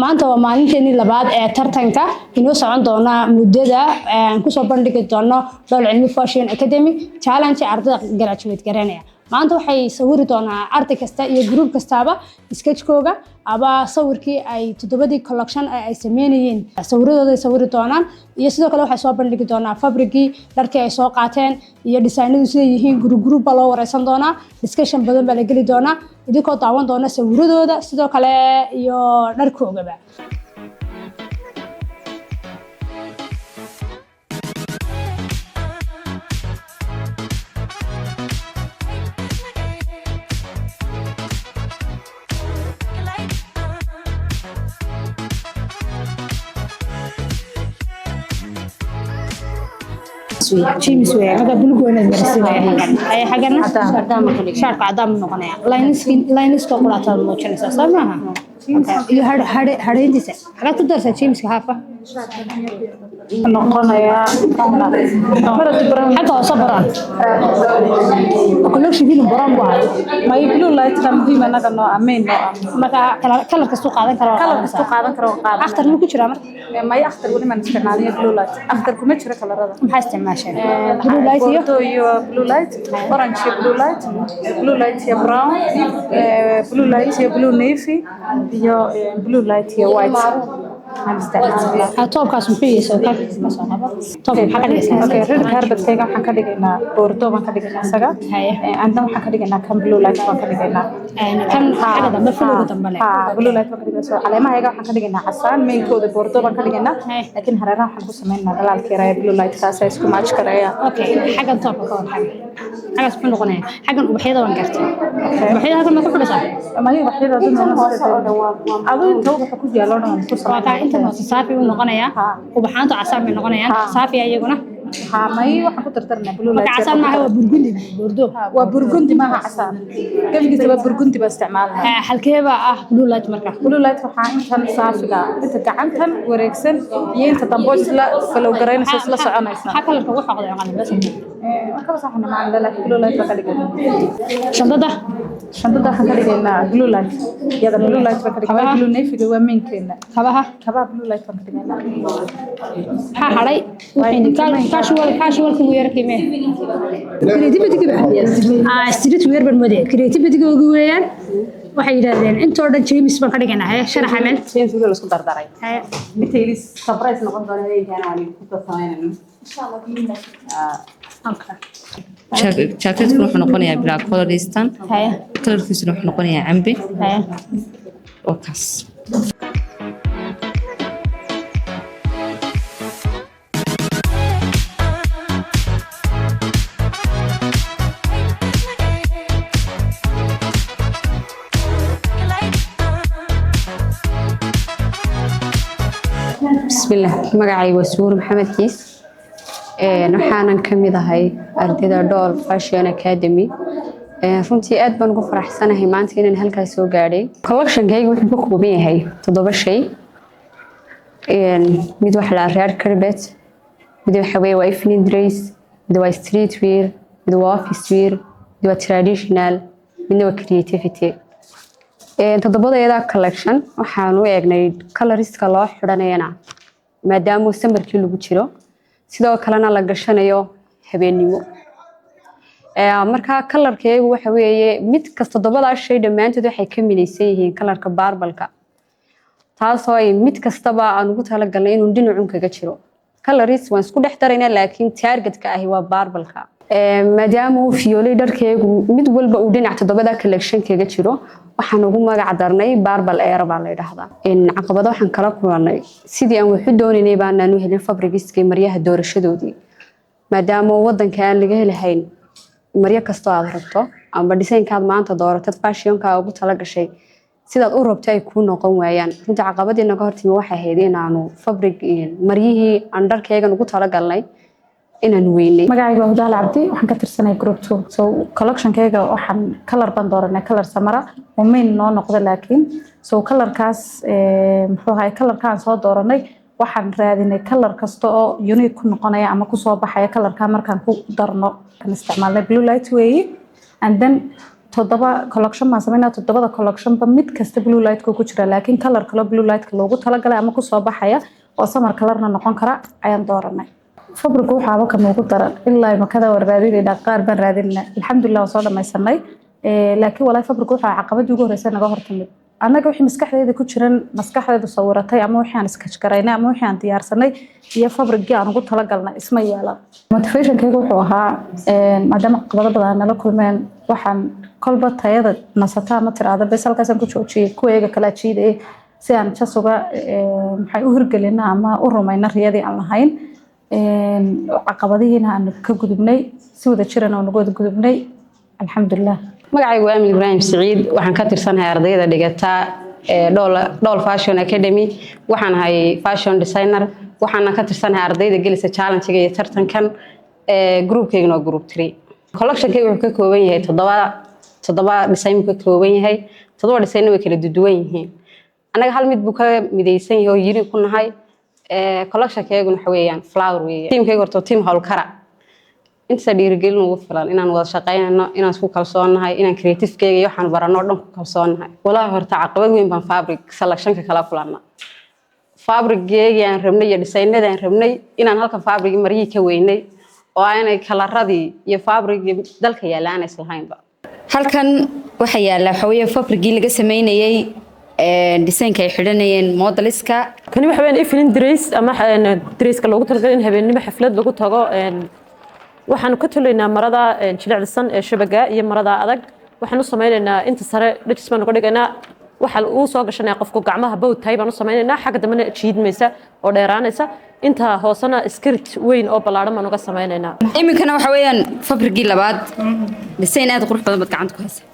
Maanta waa maalinteenii labaad ee tartanka inoo socon doona muddada aan kusoo bandhigi doono Dhool Cilmi Fashion Academy Challenge. Ardayda graduate garanaya maanta waxay sawiri doonaa arday kasta iyo group kastaaba sketchkooga aba sawirkii ay toddobadii collection ay sameynayeen, sawiradooda ay sawiri doonaan. Iyo sidoo kale waxay soo bandhigi doonaa fabricgii dharkii ay soo qaateen iyo designadu siday yihiin. Group group baa loo wareysan doonaa, discussion badan baa la geli doonaa, idinkoo daawan doona sawiradooda sidoo kale iyo dharkoogaba. James weeye marka, buluug waa inaad marisiinaya xaggan. Ay xaggana shaarka cadaan buu noqonaya. Lineska quraataad muujinaysaa, soo maaha? Iyo hadhayntiisa xagaad ku darsaa Jameska haafa? Noqonayaa. Xagga hoose brown, collectionkiinu brown buu ahaa. May, blue light ka muhiim anaga noo ah, main noo ah. Marka kalar kastuu qaadan karo. Kalar kastuu qaadan karo waa qaadan. Akhtar ma ku jiraa marka? May, akhtar weli maan isticmaalin blue light. Akhtar kuma jiro kalarada. Maxaa isticmaasheen? Blue light iyo? Bordeaux iyo blue light, orange iyo blue light, blue light iyo brown, blue light iyo blue navy, iyo blue light iyo white aan isticmaalnaa. Ah, toobkaas muxuu yahay? Soo ka soo qabo toobka, maxaa ka dhigaysaa? Okay, red carpetkayga waxaan ka dhigaynaa bordeaux baan ka dhigaynaa isaga. Andan waxaan ka dhigaynaa kan blue light baan ka dhigaynaa. Kan xagga dambe, flowga dambe leh. Ha, blue light baan ka dhigaynaa. So caleemahayga waxaan ka dhigaynaa casaan, mainkooda bordeaux baan ka dhigaynaa. Laakiin hareeraha waxaan ku sameynaynaa dhalaalka yar ee blue light kaas isku match karaya. Okay, xaggan toobka ka war, xaggan xaggaas muxuu noqonayaa? Xaggan ubaxyada waan gartay. Ubaxyada halkan ma ku xidhaysaa? Maya, ubaxyada adu inta ubaxa ku yaalo dhan waan ku Waa kaa intan hoose saafi uu noqonayaa. Ubaxaantu casaan bay noqonayaan. Saafi iyaguna. Ha, may, waxaan ku dardarnaa blue Marka light. Casaan maaha, waa burgundi, bordeaux. Waa burgundi, maaha casaan. Gebigiisa waa burgundi baa isticmaalnaa. Halkeebaa ah blue light marka? Blue light waxaa intan saafiga, inta gacantan wareegsan iyo inta dambo isla flow garaynaysa, isla soconaysa. Maxaa kalarka ugu xoqday qalin bas? Waan kaba saxna macalin, laakiin blue light baa ka dhigaynaa. Shandada? Shandada waxaan ka dhigaynaa blue light. Iyada blue light baan ka dhigaynaa. Kabaha? Blue navy waa mainkeena. Kabaha? Kabaha blue light baan ka dhigaynaa. Maxaa hadhay? Wixii casualka ugu yara qiimee creativity ah, street wear baan moodaya, creativity ugu weeyaan. Waxay yidhaahdeen intoo dhan James baan ka dhigaynaa. Haye, sharaxa meel. James wuu la isku dardaray. Haye. Details surprise noqon doona habeenkan aan ku samaynayno. Okay. Jacketkuna wuxuu noqonayaa black coloristan. Haye. Kalarkiisuna wuxuu noqonayaa cambe. Haye. Oo kaas. Bismillah, magacaygu waa Suur Maxamed Xiis. Waxaanan ka mid ahay ardayda Dhool Fashion Academy. Runtii aad baan ugu faraxsanahay maanta inaan halkaas soo gaadhay. Collectionkayga wuxuu ka kooban yahay toddoba shay. Mid waxa la red carpet, mid waxa weeye waa evening dress, mid waa street wear, mid waa office wear, mid waa traditional, midna waa creativity. Toddobadayada collection waxaan u eegnay coloriska loo xidhanayana, maadaama summerkii lagu jiro, sidoo kalena la gashanayo habeennimo. Marka kalarkeegu waxa weeye mid kasta, toddobadaa shay dhammaantood waxay ka midaysan yihiin kalarka purpleka, taasoo ay mid kastaba aan ugu talagalnay inuu dhinacun kaga jiro. Coloris waan isku dhex daraynaa, laakiin targetka ahi waa purpleka. Maadaama uu fiyoolay dharkeegu mid walba uu dhinac toddobada collection kaga jiro, waxaan ugu magac darnay Purple Era baa la yidhaahdaa. Caqabado waxaan kala kulanay, sidii aan waxu doonaynay baanaan u helin fabrigiskii maryaha doorashadoodii, maadaama wadanka aan laga helahayn maryo kastoo aad rabto amba designkaad maanta dooratad, fashionka ugu tala gashay sidaad u rabto ay kuu noqon waayaan. Runtii caqabadii naga hortimi waxay ahayd inaanu fabric maryihii aan dharkaygan ugu talagalnay inaan weynay. Magacayga waa Hudaal Cabdi, waxaan ka tirsanay group two. So collectionkayga waxaan color baan dooranay, color samara oo main noo noqda, laakiin so colorkaas muxuu ahay colorkaan soo dooranay, waxaan raadinay color kasta oo unique ku noqonaya ama kusoo baxaya colorka markaan ku darno. Kan isticmaalnay blue light weeyi, and then Toddoba collection baan sameynaa. Toddobada collectionba mid kasta blue lightka ku jira, laakiin color kale blue lightka loogu talagalay ama kusoo baxaya oo summer colorna noqon kara ayaan dooranay. Fabricku waxaaba ka noogu daran ilaa imakada waan raadinayna, qaar baan raadinayna. Alxamdulilah, waan soo dhamaysanay. Laakiin walaahi fabricku waxaa caqabadii ugu horreysay naga hortimid annaga wixii maskaxdeeda ku jiran, maskaxdeedu sawiratay ama wixii aan sketch garaynay ama wixii aan diyaarsanay iyo fabricgii aan ugu talagalnay isma yeelan. Motivationkayga wuxuu ahaa, maadaama caqabado badan nala kulmeen, waxaan kolba tayada nasata ama tiraahdo bes, halkaasaan ku joojiyay, kuwayga kala jiidayay si aan jas uga maxay u hirgelina ama u rumayna riyadii aan lahayn. Caqabadihiina aan ka gudubnay si wada jiran oo nagu wada gudubnay, alxamdulilah. Magacaygu waa Amin Ibraahim Siciid. Waxaan ka tirsanahay ardayda dhigata Dhool Fashion Academy. Waxaan ahay fashion designer, waxaana ka tirsanahay ardayda gelisa challenge-ga iyo tartankan. Groupkayguna waa group 3. Collectionkayga wuxuu ka kooban yahay toddoba design buu ka kooban yahay. Toddoba design way kala duwan yihiin. Annaga hal mid buu ka midaysan yahay oo yiri ku nahay. Collectionkayguna waxa weeyaan flower weeye. Teamkayga horta team howlkara intaasa dhiirigelin ugu filan inaan wada shaqaynayno, inaan isku kalsoonnahay, inaan creativekeyga iyo waxaan barano o dhan ku kalsoonnahay. Walaahi horta caqabad weyn baan fabric selectionka kala kulanna. Fabricgeygii aan rabnay iyo designadii aan rabnay inaan halkan fabric maryihii ka weynay oo aanay coloradii iyo fabricgii dalka yaalla aan islahaynba. Halkan waxaa yaalla waxa weeye fabricgii laga sameynayey designka ay xidhanayeen modeliska. Kani waxa weeyaan evening dress ama dresska loogu talagalay in habeenimo xaflad lagu tago. Waxaanu ka tolaynaa marada jilicsan ee shabaga iyo marada adag. Waxaan u sameynaynaa inta sare dhajis baan uga dhigaynaa. Waxaa uu soo gashanaya qofku gacmaha bow tie baan u sameynaynaa, xagga dambena jiidmaysa oo dheeraanaysa, inta hoosena skirt weyn oo ballaaran baan uga sameynaynaa. Iminkana waxa weeyaan fabricgii labaad. Design aad u qurux badan baad gacanta ku haysaa.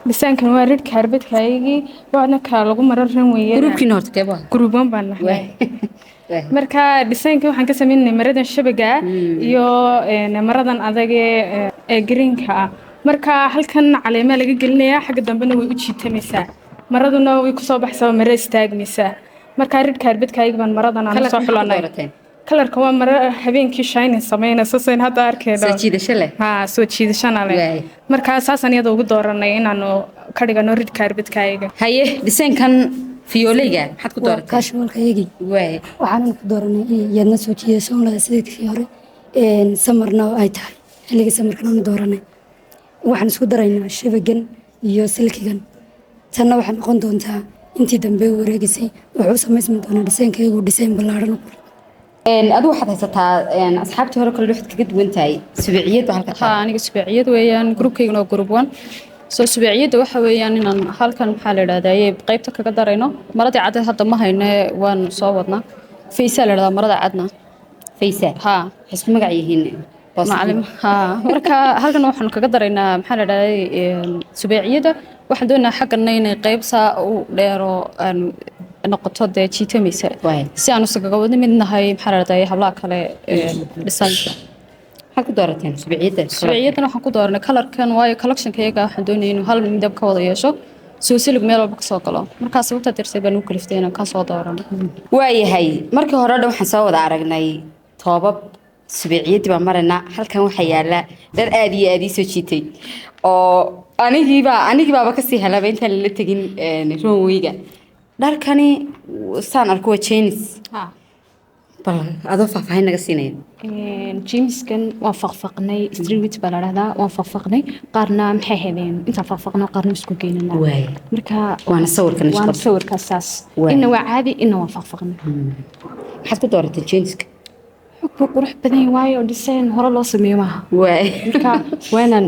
Designkan waa red carpetkayagii, waana kaa lagu maro runwayada. Groupkiina horta keebaa? Group one baan nahnay. Marka designka waxaan ka sameynay maradan shabaga iyo maradan adag ee greenka ah. Marka halkan caleema laga gelinayaa, xagga dambena way u jiitamaysaa, maraduna way kusoo baxaysaa, mara istaagmaysaa. Marka red carpetkayga baan maradan aan soo xulanay. Colorka waa maro habeenkii shining sameynaysa, sayn hadda arkayno. Soo jiidasho leh. Ha, soo jiidashana leh. Marka saasaan iyada ugu dooranay inaanu ka dhigano red carpetkayga. Haye, designkan fiyooleyga maxaad ku dooratay? Casualkayagii. Waxaanan ku dooranay in iyadna soo jiidasho un leh sidii hore, summerna ay tahay, xilliga summerkana anu dooranay. Waxaan isku daraynaa shabagan iyo silkigan. Tanna waxay noqon doontaa intii dambe wareegisay. Wuxuu samaysmi doonaa designkayagu design ballaaran oo qurux. Adigu waxaad haysataa asxaabtii hore kale waxaad kaga duwan tahay subaaciyad baa halka. Ha, aniga subaaciyad weeyaan. Groupkayguna waa group one. Soo subaaciyadda waxa weeyaan inaan halkan, maxaa la idhahdaa, qaybta kaga darayno maradii caddeed. Hadda ma hayne, waan soo wadnaa. Faysaa la idhahdaa marada cadna. Faysa? Ha. Waxay isku magac yihiin. Macalin ha. Marka halkan waxaan kaga daraynaa, maxaa la idhahdaa, subaaciyadda. Waxaan doonaynaa xaggana inay qayb saa u dheero noqoto, dee jiitamaysa, si aan isagaga wada mid nahay, maxaa la dhahdaa, hablaha kale designka. Maxaad ku doorateen subaaciyadda? Subaaciyaddan waxaan ku dooranay colorkan, waayo collectionka iyaga waxaan doonayay inuu hal midab ka wada yeesho, soo silig meel walba kasoo galo. Markaa sababtaa darteed baan ugu kaliftay inaan ka soo doorano. Waayahay, markii hore dhan waxaan soo wada aragnay toobab, subaaciyadii baan maraynaa. Halkan waxaa yaala dhar aad iyo aad ii soo jiitay oo anigiibaaba kasii helaba intaan lala tegin runwayga. Dharkani saan arko waa jeans. Bal adoo faahfaahin naga siinaya. Jeanskan waan faqfaqnay, street baa la dhahdaa. Waan faqfaqnay, qaarna maxay ahaydeen intaan faqfaqno, qaarna isku geynana. Marka waana sawirkan. Waana sawirkaas saas. Inna waa caadi, inna waan faqfaqnay. Maxaad ku dooratay jeanska? Xog buu qurux badan yahay, waayo design hore loo sameeyo maaha. Marka waa inaan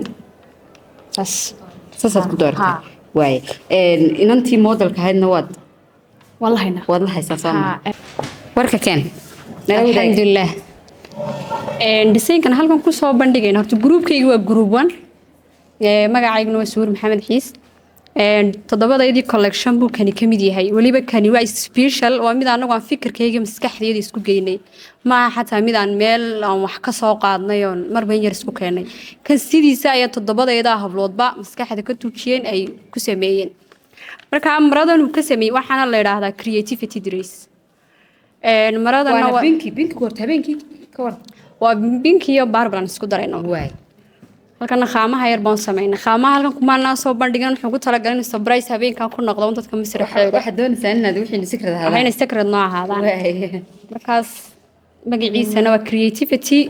saas. Saasaad ku dooratay. Waay, inantii modelka ahaydna waad waan la haynaa. Waad la haysaa, soo ma warka keen. Alxamdulilah. Designkan halkan kusoo bandhigayna horta groupkayga waa group one. Magacayguna waa Suur Maxamed Xiis. Toddobadaydii collection buu kani ka mid yahay. Weliba kani waa special, waa mid anagu aan fikirkayga maskaxdayda isku geynay, maaha xataa mid aan meel aan wax ka soo qaadnay oon marba in yar isku keenay. Kan sidiisa ayaa toddobadayda habloodba maskaxda ka tuujiyeen, ay ku sameeyeen. Marka maradan uu ka sameeyey waxaana la idhaahdaa creativity dress. Maradana waana pinky. Pinky horta habeenkii ka war. Waa pinky iyo purple aan isku darayno. Waay. Halkana khaamaha yar baan sameynay. Khaamaha halkan kumaanaa soo bandhigan, waxaan ku talagalay in surprise habeenkan ku noqdo dadka masraxeeda. Waxaad doonaysaa inaad wixii secret ahaadaan. Waxayna secret noo ahaadaan. Markaas magaciisana waa creativity,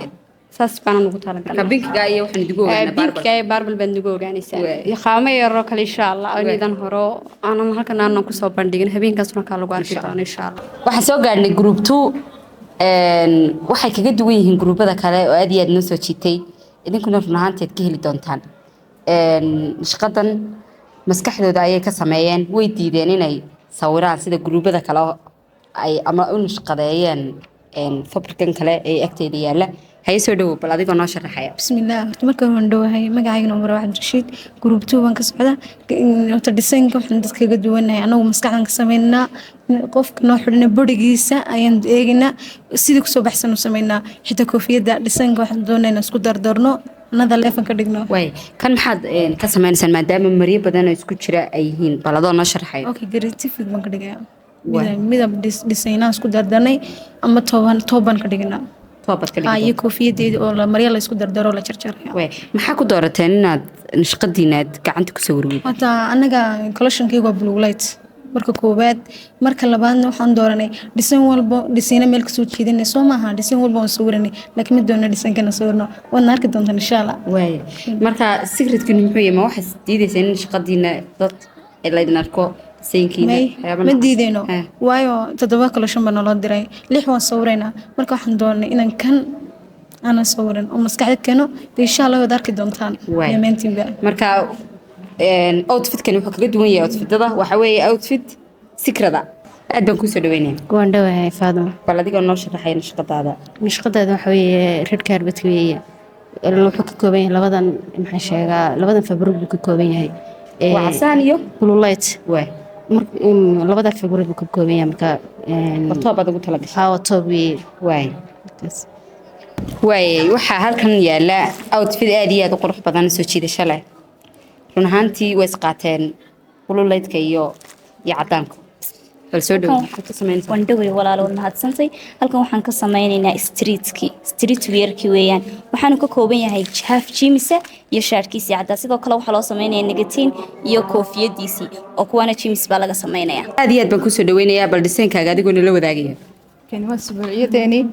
saas baana ugu talagalnay. Marka pinkiga iyo waxaan idigu ogaanaa purple. Pinkiga iyo purple baad nagu ogaanaysaa iyo khaamo yaroo kale, insha Allah, oo nidan horo aanan halkan aanan kusoo bandhigin, habeenkaasna kaa lagu arki doono, insha Allah. Waxaan soo gaadhnay group 2. Waxay kaga duwan yihiin gruubada kale oo aad iyo aad noo soo jiitay, idinkuna run ahaanteed ka heli doontaan. Shaqadan maskaxdooda ayay ka sameeyeen, way diideen inay sawiraan sida gruubada kale oo ay ama u nashqadeeyeen fabrikan kale ee agteeda yaalla. Haye, soo dhawow, bal adigoo noo sharaxaya. Bismillaah, horta marka waan dhowahay. Magacaygana Umar Cabdirashiid, group 2 baan ka socda. Horta designka waxaan dadka kaga duwanahay, anagu maskaxdan ka sameynaa, qofka noo xidhana bodigiisa ayaan eegaynaa, sidii kusoo baxsan u sameynaa. Xitaa koofiyadda designka waxaan doonaynaa isku dardarno, another level ka dhigno. Waay, kan maxaad ka sameynaysaan, maadaama maryo badan oo isku jira ay yihiin? Bal adoo noo sharaxaya. Okay, creative baan ka dhigayaa. Midab designaan isku dardarnay ama toban toban ka dhignaa. Toobad ka dhigi. Iyo koofiyadeedii oo la maryo la isku dardaro, la jarjaraya. Waay, maxaa ku doorateen inaad nashqadiina aad gacanta ku sawirweyd? Horta anaga collectionkayga waa blue light marka koowaad. Marka labaadna waxaan dooranay design walbo designa meel kasoo jeedinay soo maaha, design walba waan sawiranay, laakiin mid doona designkana sawirno, waadna arki doontaan, insha Allah. Waay, marka secretkiinu muxuu yahay? Ma waxaad diidaysaa in shaqadiina dad laydin arko designkiina? May. Waxyaabo Ma noocaas? diideyno, waayo 7 collection baa naloo diray, 6 waan sawiraynaa. Marka waxaan doonay inaan kan aanan sawirin oo maskaxda keeno dee, insha Allah waad arki doontaan dhammaantiinba. Marka outfitkan wuxuu kaga duwan yahay outfitada, waxa weeye outfit secreta. Aad baan kuusoo dhaweynaya. Waan dhowahay, Faaduma. Bal adigoo noo sharaxaya nashqadaada. Nashqadaada waxa weeye red carpet weeye. Wuxuu ka kooban yahay labadan, maxaan sheegaa, labadan fabric buu ka kooban yahay. Waa casaan iyo blue light. Waay. Labada fabric buu ka kooban yahay marka. Waa top aad ugu talagashay? Haa, waa top weeye. Waay waay, waxaa halkan yaala outfit aad iyo aad u qurux badan, soo jiidasho leh. Run ahaantii way isqaateen blue lightka iyo cadaanka. Bal soo dhow, maxaad ka samaynaysaa? Waan dhowey walaalo, waad mahadsantay. Halkan waxaan ka sameynaynaa streetkii, street wearkii weeyaan. Waxaanu ka kooban yahay half jeansa iyo shaarkiisii caddaa. Sidoo kale waxaa loo sameynayaa negatiin iyo koofiyadiisii, oo kuwaana jeans baa laga sameynaya. Aad iyo aad baan kusoo dhaweynayaa. Bal designkaaga adigoo nala wadaagaya. Kani waa subuuciyadeeni,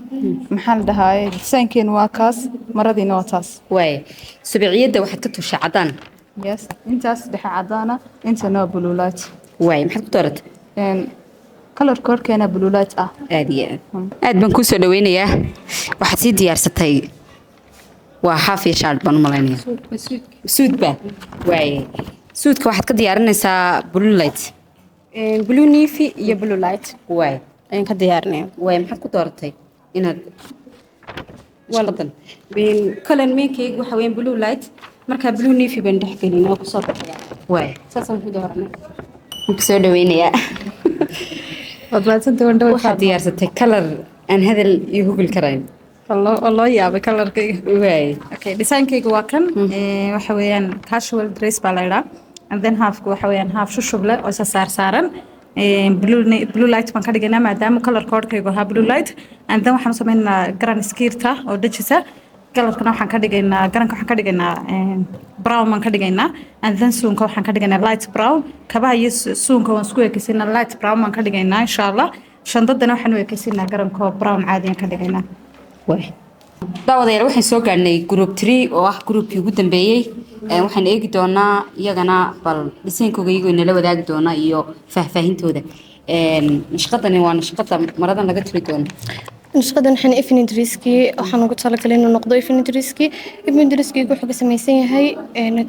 maxaa la dhahaaye, design-keenu waa kaas, maradiina waa taas. Waay, subuuciyadda waxaad ka tushay cadaan. Yes, intaas dhexe cadaana, intana waa blue light. Waay, maxaad ku dooratay? Color koodhkeena blue light ah. Aad iyo aad aad baan kusoo dhaweynayaa. Waxaad sii diyaarsatay waa half iyo shaadh baan u malaynaya, suud ba. Waay, suudka waxaad ka diyaarinaysaa blue light. Blue navy iyo blue light. Waay. Ayaan ka diyaarinaya. Waay, maxaad ku dooratay inaad shaqadan? Color mainkayga waxa weeyaan blue light, marka blue navy baan dhex gelin oo kusoo baxaya. Waay. Saasaan ku dooranay. Waan kusoo dhaweynayaa. Waad mahadsantahay, waan dhaway. Waxaad diyaarsatay color aan hadal iyo hugul karayn. Waa loo yaabay colorkayga. Waay. Okay, designkayga waa kan. Waxa weeyaan casual dress baa la idhaa, and then halfku waxa weeyaan half shushub leh oo isa saar saaran. Blue light baan ka dhigaynaa maadaama color codekaygu ahaa blue light, and then waxaan u sameynaynaa garan skirta oo dejisa. Colorkana waxaan ka dhigaynaa, garanka waxaan ka dhigaynaa brown baan ka dhigaynaa, and then suunka waxaan ka dhigaynaa light brown. Kabaha iyo suunka waan isku ekeysanaa, light brown baan ka dhigaynaa, insha Allah. Shandadana waxaan u ekeysanaa garanka brown caadiyan ka dhigaynaa. Waay, daawadayaal, waxaan soo gaadhnay group 3 oo ah groupkii ugu dambeeyey. Waxaan eegi doonaa iyagana bal designkooga iyagoo inala wadaagi doona iyo faahfaahintooda. Nashqadani waa nashqada maradan laga turi doono. Nashqadan waxaan evening dresskii waxaan ugu talagalay inuu noqdo evening dresskii. Evening dresskii wuxuu ka samaysan yahay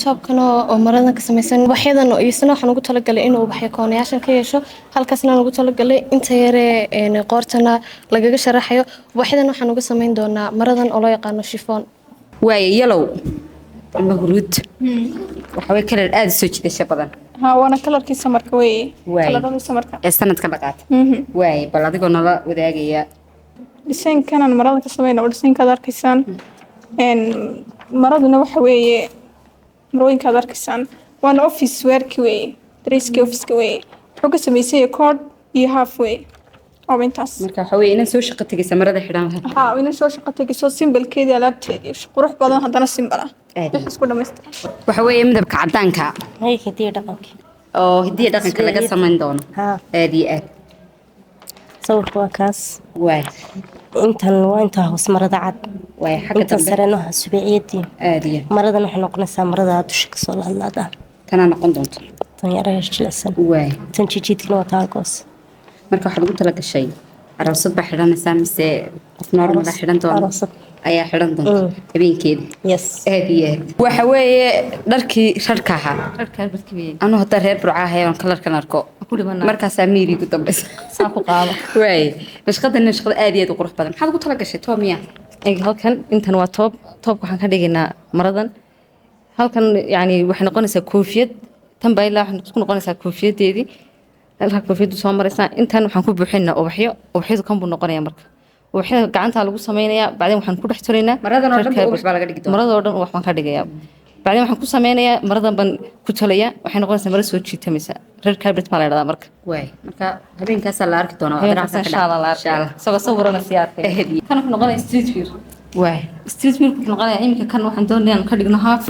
toobkan oo maradan ka samaysan, ubaxyadan oo isna waxaan ugu talagalay inuu ubaxyo koonayaashan ka yeesho. Halkaasna aan ugu talagalay inta yare qoortana lagaga sharaxayo. Ubaxyadan waxaan uga samayn doonaa maradan oo loo yaqaano chiffon. Waaye, yellow ama huruud waxa way color aada u soo jiidasho badan. Ha, waana colorkii summerka weeye. Waay. Coloradii summerka. Ee sanadka dhaqaata. Waaye, bal adigoo nala wadaagaya. Designkanan marada ka sameyna oo designkaad arkaysaan. Maraduna waxa weeye marooyinkaad arkaysaan, waana office wearki weeye, dresskii officeka weeye. Wuxuu ka samaysan yahay koodh iyo half weeye, waaba intaas. Marka waxa weye inaan soo shaqo tegaysa marada xidhan lahaa. Ha, ina soo shaqo tegayso, simplekeedii alaabteedii qurux badan, haddana simple ah. Wixii isku dhammaystiran. Waxa weeye midabka cadaanka hidiyo dhaqanka oo hidiyo dhaqanka laga samayn doono. Aad iyo aad. Sawirka waa kaas. Waay. Intan waa intaa hoos marada cad. Waay, xagga intan dambe. Sarena waa subeeciyadii. Aad iyo. Maradan waxay noqonaysaa marada dusha kasoo laadlaada. Tanaa noqon doonto. Tan yaraha jilicsan. Waay. Tan jijiidkana waa taalkoos. Marka waxaad ugu tala gashay aroosad baa xidhanaysaa mise qof normal ah xidhan doona? Aroosad. Ayaa xidhan doonta habeenkeeda. Yes. Aad iyo aad. Waxa weeye dharkii rarka ahaa. Anu hadda reer Burca ahay oon kalarkan arko, markaasaa miiri igu dambaysa. Saa ku qaado. Waay, nashqadana shaqada aad iyo aad u qurux badan. Maxaad ugu tala gashay, Toomiya? Eeg, halkan intan waa toob. Toobka waxaan ka dhigaynaa maradan halkan, yani waxay noqonaysaa koofiyad. Tan baa ilaa waxay isku noqonaysaa koofiyadeedii. Halka koofiyaddu soo maraysaa, intan waxaan ku buuxinaynaa ubaxyo. Ubaxyadu kan buu noqonayaa. Marka ubaxyada gacantaa lagu sameynayaa, bacdeen waxaan ku dhex tolaynaa. Maradan oo dhan ba ubax baa laga dhigi doonaa. Maradoo dhan ubax baan ka dhigayaa. Bacdeen waxaan ku sameynayaa maradan baan ku tolayaa. Waxay noqonaysaa mara soo jiitamaysa. Red carpet baa la dhahdaa marka. Waay, marka habeenkaasaa la arki doonaa. Habeenkaas insha Allah la arkaya isagoo sawirana sii arkay. Kan wuxuu noqonayaa street wear. Waay. Street wear wuxuu noqonayaa iminka kan waxaan doonayaa inaan ka dhigno half,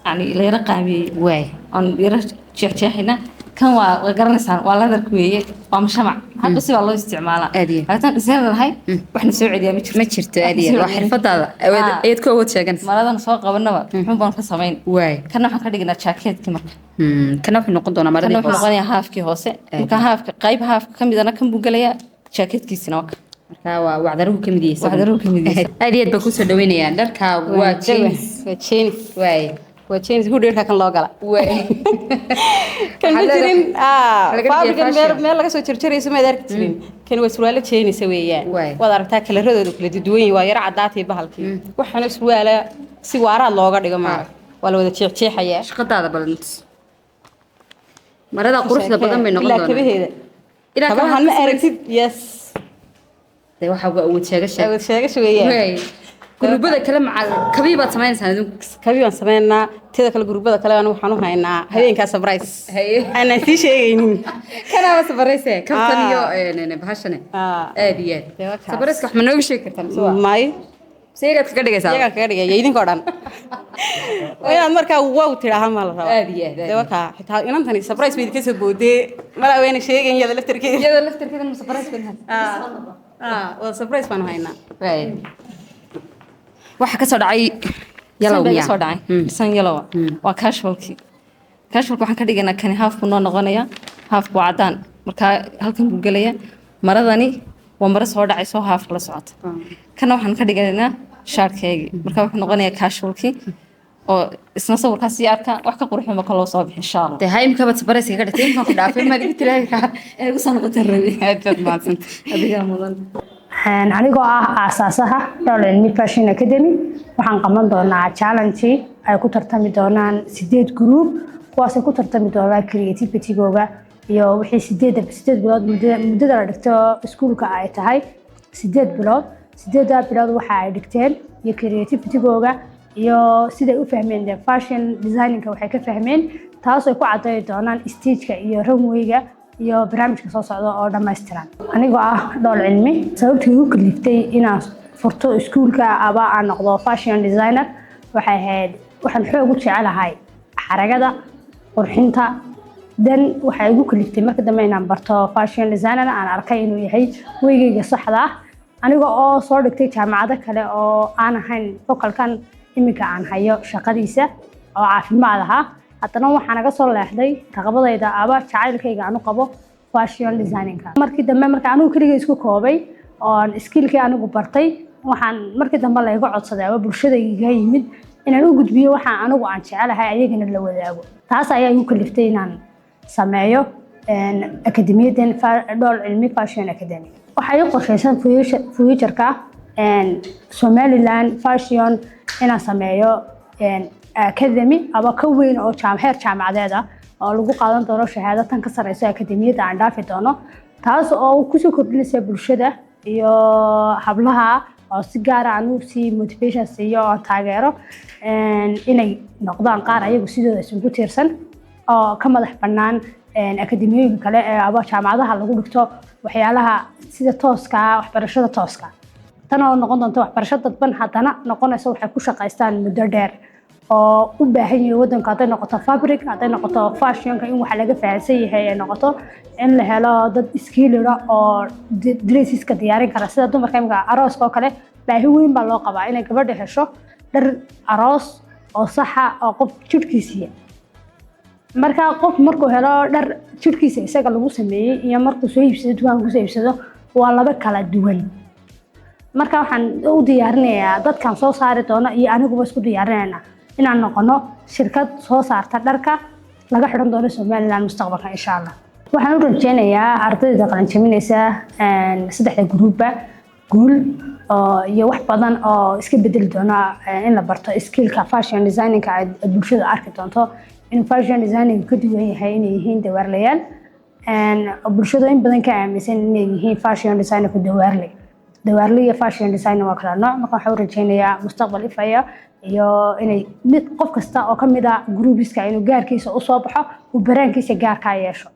yani la yara qaamiyey. Waay. Aan yara jeexjeexina. Kan waa garanaysaan, waa leatherka weeye, waa mashamac. Hadba si baa loo isticmaalaa. Haddaan design lahay waxna soo celiyaa ma jirto. Ma jirto, aad iyo aad. Waa xirfadaada ayaad ku awood sheeganaysa. Maradan soo qabanaba muxuun baan ka samayn. Waay. Kana waxaan ka dhignaa jaakeetkii marka. Kana wuxuu noqon doonaa maradii Kana wuxuu hoose. noqonayaa haafkii hoose. Marka haafka qayb haafka ka midana kan buu gelayaa, jaakeetkiisina waa kan. Marka waa wacdaruhu ka mid yahay isagu. Wacdaruhu ka mid yahay. Aad iyo aad baan kusoo dhaweynayaa. Dharkaagu waa jeans. Waa jeans. Waay. Waa jeans hudheerka kan loo gala. Waay. Kan ma jirin Laga dhigaya fabrikan meel fashion. Meel laga soo jarjarayso maad arki jirin. Kan waa surwaalo jeenisa weeyaan. Waad aragtaa kalaradooda kala duwan yihiin, waa yaro caddaatay bahalkii. Waxaana surwaala si waaraad looga dhigo maaha, waa la wada jeexjeexayaa. Shaqadaada badan marada quruxda badan bay noqon ilaa doonaa. Kabaheeda. Ilaa kabahan kabaha ma aragtid, yes. Dee waxaa uga awood sheegasha. Awood sheegasha weeyaan. Waay. Guruubada kale macal kabii baad samaynaysaa adinku? Kabii baan samaynaa. Teeda kale guruubada kale waxaan u haynaa habeenkaa surprise aanan sii sheegaynin. Kanaaba sabarayse kabtan iyo bahashane. Aad iyo aad sabarayska wax ma nooga sheegi kartaa mise waa may? Mise iyagaad kaga dhigaysaa? Iyagaan kaga dhigaya idinkoo dhan. Waa inaad markaa wow tidhaaha maa la rabaa. Aad iyo aad, aad. Dee wakaa xitaa inantani surprise bay idinka soo boodee, malaa wayna sheegayn iyada laftarkeeda. Iyada laftarkeeda ma surprise bay? Waa surprise baan haynaa. Waxa ka soo dhacay yellow. San baa miyaa? Soo dhacay san yellow waa casualkii. Casualka waxaan ka dhigaynaa kani half buu noo noqonayaa, half buu caddaan. Marka halkan buu gelayaa. Maradani waa maro soo dhacayso, half la socota. Kana waxaan ka dhigaynaa shaarkeygii. Marka wuxuu noqonayaa casualkii oo isna sawirkaas sii arka wax ka qurxin ma kaloo soo bixi insha Allah. Dee hay, imika baad surprise kaga dhigtay, imkaan ku dhaafay maad igu tiraahi. Ee ugu soo noqotay rabi. Aad baad mahadsantay. Adigaa mudan. Anigoo ah aasaasaha Dhowr Cilmi Fashion Academy, waxaan qaban doonaa challenge ay ku tartami doonaan 8 group, kuwaasay ku tartami doonaan creativity-googa iyo wixii 8 bilood muddada la dhigto iskuulka ay tahay 8 bilood. 8-daa bilood waxa ay dhigteen iyo creativity-googa iyo siday u fahmeen dee fashion designing-ka waxay ka fahmeen, taas ay ku caddayi doonaan stageka iyo runway-ga iyo barnaamijka soo socda oo dhammaystiran. Anigoo ah Dhool Cilmi, sababtii igu kaliftay inaan furto iskuulka aba aan noqdo fashion designer waxay ahayd waxaan xoog u jecelahay xaragada, qurxinta. Dan waxay igu kaliftay marka dambe inaan barto fashion designer, aan arkay inuu yahay weygeyga saxda ah. Aniga oo soo dhigtay jaamacado kale oo aan ahayn fokalkan iminka aan hayo shaqadiisa oo caafimaad ahaa, haddana waxaa naga soo leexday raqabadayda aba jacaylkayga aan u qabo fashion designing-ka. Markii dambe marka anigu keligay isku koobay oon skillkii anigu bartay, waxaan markii dambe layga codsaday aba bulshada iga yimid inaan u gudbiyo waxaan anigu aan jecelahay, ayagana la wadaago. Taas ayaa igu kaliftay inaan sameeyo akademiyadan Dhool Cilmi Fashion Academy. Waxaa ii qorshaysan future-ka Somaliland fashion inaan sameeyo academy aba ka weyn oo heer jaamacadeed ah oo lagu qaadan doono shahaado tan ka sareyso akademiyadda aan dhaafi doono, taas oo kusoo kordhinaysa bulshada iyo hablaha oo si gaara aan u sii motivation siiyo oo taageero inay noqdaan qaar ayagu sidooda isugu tiirsan oo ka madax bannaan akademiyooyinka kale ee aba jaamacadaha lagu dhigto waxyaalaha sida tooska ah, waxbarashada tooska. Tan oo noqon doonta waxbarasho dadban, haddana noqonaysa waxay ku shaqaystaan muddo dheer. Oo u baahan yahay waddanka, hadday noqoto fabric, hadday noqoto fashionka, in waxa laga fahansan yahay ay noqoto in la helo dad skilled ah oo dresseska diyaarin kara, sida dumarka imika arooska oo kale. Baahi weyn baa loo qabaa inay gabadha hesho dhar aroos oo saxa oo qof jidhkiisiya. Marka qof markuu helo dhar jidhkiisa isaga lagu sameeyey iyo markuu soo iibsado, dukaanka kusoo iibsado, waa laba kala duwan. Marka waxaan u diyaarinayaa dadkan soo saari doono iyo aniguba isku diyaarinayna inaan noqono shirkad soo saarta dharka laga xidhan doono Somaliland mustaqbalka, insha Allah. Waxaan u rajeynayaa ardayda qalinjabinaysa saddexda gruubba guul oo iyo wax badan oo iska bedeli doona in la barto skillka fashion designinka, ay bulshada arki doonto in fashion designing ka duwan yahay inay yihiin dawaarlayaal. Bulshada in badan ka aaminsan inay yihiin fashion designerku dawaarle. Dawaarle iyo fashion designer waa kala nooc. Marka waxaan u rajeynayaa mustaqbal ifaya iyo inay mid qof kasta oo ka mid ah groupiska inuu gaarkiisa usoo baxo, uu baraankiisa gaarkaa yeesho.